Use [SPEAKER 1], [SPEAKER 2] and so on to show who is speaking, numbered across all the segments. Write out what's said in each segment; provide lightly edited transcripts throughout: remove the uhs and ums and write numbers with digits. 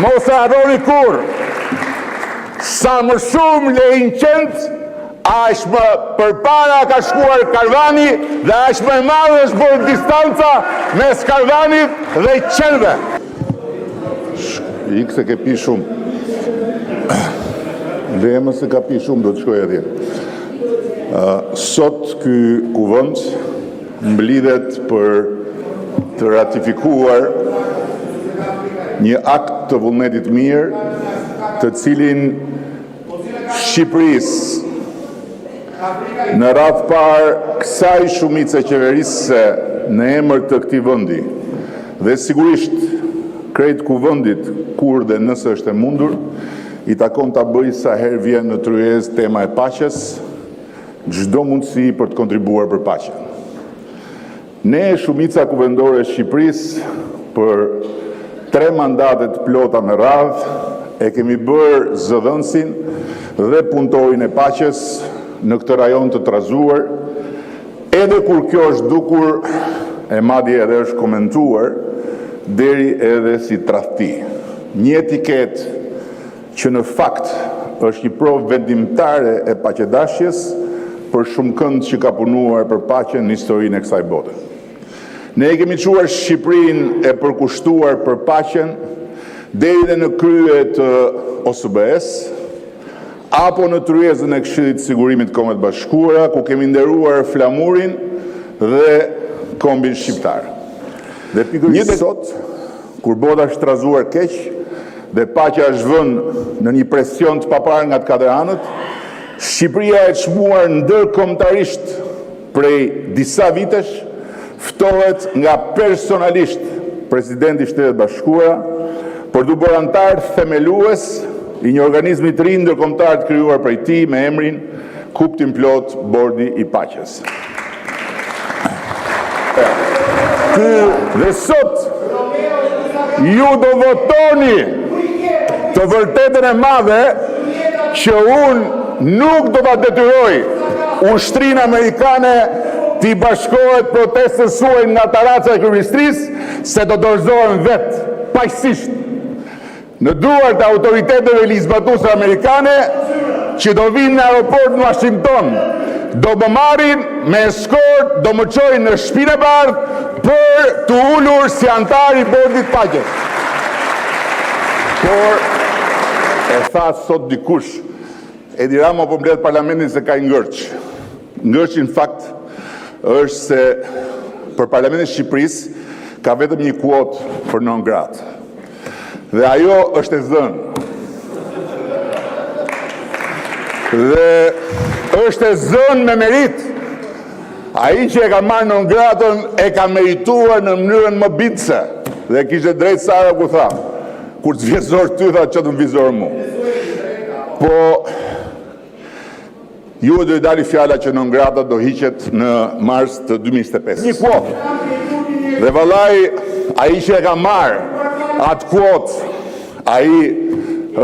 [SPEAKER 1] Mos e harroni kurrë! Sa më shumë lehin qentë, aq më përpara ka shkuar karvani dhe aq më e madhe është bërë distanca mes karvanit dhe qenve. Ik se ke pirë shumë. Leje më se ka pirë shumë, do të shkojë atje. Sot ky Kuvend mblidhet për të ratifikuar një akt të vullnetit të mirë, të cilin Shqipërisë, në radhë të parë kësaj shumice qeverisëse në emër të këtij vendi dhe sigurisht krejt Kuvendit, kur dhe nëse është e mundur, i takon ta bëjë sa herë vjen në tryezë tema e paqes, çdo mundësi për të kontribuar për paqen. Ne, shumica kuvendore e Shqipërisë, për tre mandate të plota me radhë, e kemi bërë zëdhënësin dhe punëtorin e paqes në këtë rajon të trazuar, edhe kur kjo është dukur, e madje edhe është komentuar deri edhe si tradhti. Një etiketë që në fakt është një provë vendimtare e paqedashjes për shumëkënd që ka punuar për paqen në historinë e kësaj bote. Ne e kemi çuar Shqipërinë e përkushtuar për paqen deri dhe në krye të OSBE-së apo në tryezën e Këshillit të Sigurimit të Kombeve të Bashkuara, ku kemi nderuar flamurin dhe kombin shqiptar. Dhe pikërisht sot, kur bota është trazuar keq dhe paqja është vënë në një presion të paparë nga të katër anët, Shqipëria e çmuar ndërkombëtarisht prej disa vitesh ftohet nga personalisht Presidenti i Shteteve të Bashkuara për t'u bërë anëtar themelues i një organizmi të ri ndërkombëtar të krijuar prej tij me emrin kuptimplotë Bordi i Paqes. Ky dhe sot ju do votoni të vërtetën e madhe që unë nuk do ta detyroj ushtrinë amerikane t'i bashkohet protestës suaj nga tarraca e Kryeministrisë, se do dorëzohem vetë, paqësisht, në duart e autoriteteve ligjzbatuese amerikane që do vijnë në aeroport në Uashington, do më marrin me eskortë, do më çojnë në Shtëpinë e Bardhë për t'u ulur si anëtar i Bordit të Paqes. Por e tha sot dikush, Edi Rama po mbledh parlamentin se ka një ngërç. Ngërçi në fakt është se për Parlamentin e Shqipërisë ka vetëm një kuotë për non grata. Dhe ajo është e zënë. Dhe është e zënë me meritë. Ai që e ka marrë non gratën e ka merituar në mënyrën më bindëse. Dhe kishte drejt Sara kur tha, kur të vjen zor ty, tha, ç'të më vijë zor mu. Po juve do t'i dali fjala që non grata do hiqet në mars të 2025. Një kuotë. Dhe vallai, ai që e ka marrë atë kuotë, ai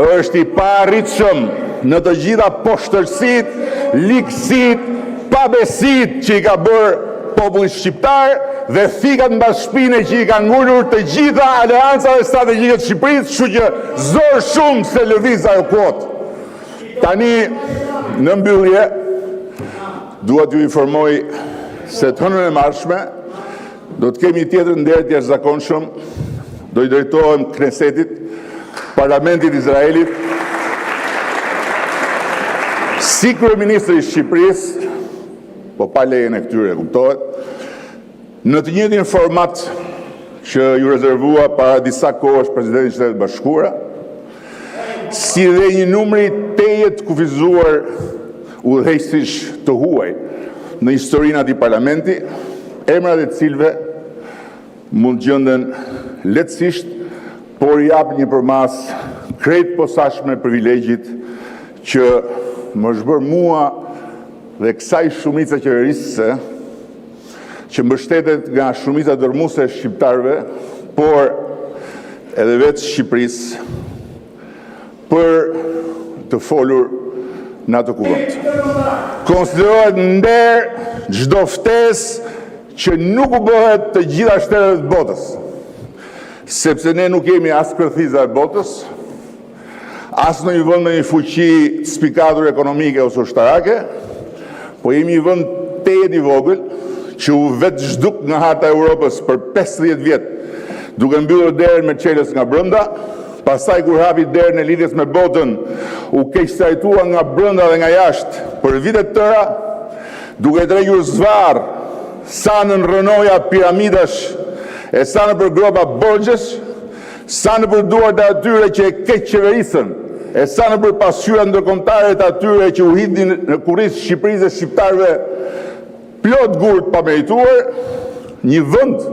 [SPEAKER 1] është i paarritshëm në të gjitha poshtërsitë, ligësitë, pabesitë që i ka bërë popullit shqiptar dhe thikat mbas shpine që i ka ngulur të gjitha aleancave strategjike të Shqipërisë, kështu që zor shumë se lëviz ajo kuotë. Tani, në mbyllje, dua t'ju informoj se të hënën e ardhshme do të kemi një tjetër nder të jashtëzakonshëm, do i drejtohem Knesetit, Parlamentit të Izraelit, si kryeministri i Shqipërisë, po pa lejen e këtyre, kuptohet, në të njëjtin format që iu rezervua para disa kohësh presidentit të Shteteve të Bashkuara, si dhe një numri tejet të kufizuar udhëheqësish të huaj në historinë e atij parlamenti, emrat e të cilëve mund të gjenden lehtësisht, por i japin një përmasë krejt të posaçme privilegjit që më është bërë mua dhe kësaj shumice qeverisëse që mbështetet nga shumica dërrmuese e shqiptarëve, por edhe vetë Shqipërisë, për të folur në atë kuvend. Konsiderohet nder çdo ftesë që nuk u bëhet të gjitha shteteve të botës. Sepse ne nuk jemi as kërthiza e botës, as ndonjë vend me një fuqi të spikatur ekonomike ose ushtarake, por jemi një vend tejet i vogël, që u vetëzhduk nga harta e Europës për 50 vjet, duke mbyllur derën me çelës nga brenda, pastaj, kur hapi derën e lidhjes me botën, u keqtrajtua nga brenda dhe nga jashtë për vite të tëra, duke e tërhequr zvarrë sa nën rrënoja piramidash e sa nëpër gropa borxhesh, sa nëpër duart e atyre që e keqqeverisën e sa nëpër pasqyrat ndërkombëtare të atyre që u hidhnin në kurriz Shqipërisë dhe shqiptarëve plot gurë të pamerituar, një vend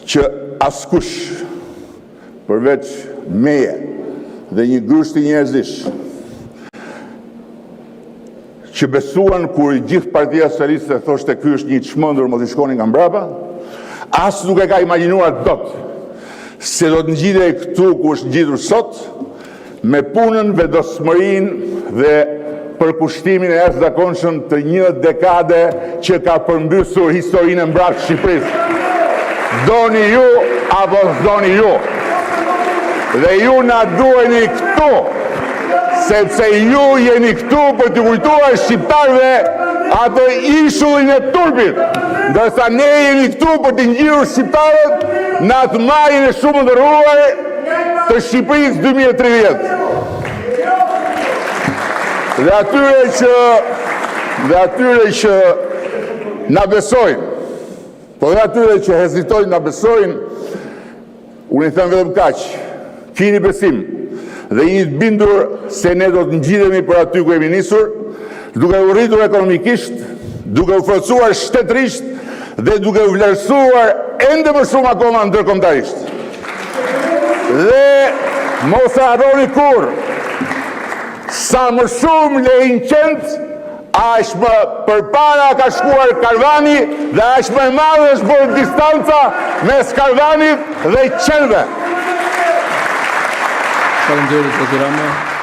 [SPEAKER 1] që askush, përveç meje dhe një grushti njerëzish, që besuan kur e gjithë Partia Socialiste thoshte “ky është një i çmendur, mos i shkoni nga mbrapa”, as nuk e ka imagjinuar dot se do të ngjitej këtu ku është ngjitur sot, me punën, vendosmërinë dhe përkushtimin e jashtëzakonshëm të një dekade që ka përmbysur historinë e mbrapshtë të Shqipërisë. Doni ju apo s'doni ju. Dhe ju na duheni këtu, sepse ju jeni këtu për t'u kujtuar shqiptarëve atë ishullin e turpit, ndërsa ne jemi këtu për t'i ngjitur shqiptarët në atë majën e shumëllojshme të Shqipërisë 2030. Dhe atyre që dhe atyre që na besojnë, por edhe atyre që hezitojnë të na besojnë, unë u them vetëm kaq: kini besim dhe jini të bindur se ne do të ngjitemi për aty ku jemi nisur, duke u rritur ekonomikisht, duke u forcuar shtetërisht dhe duke u vlerësuar ende më shumë akoma ndërkombëtarisht. Dhe mos e harroni kurrë, sa më shumë lehin qentë, aq më përpara ka shkuar karvani dhe aq më e madhe është bërë distanca mes karvanit dhe qenve.
[SPEAKER 2] Faleminderit, zoti Rama!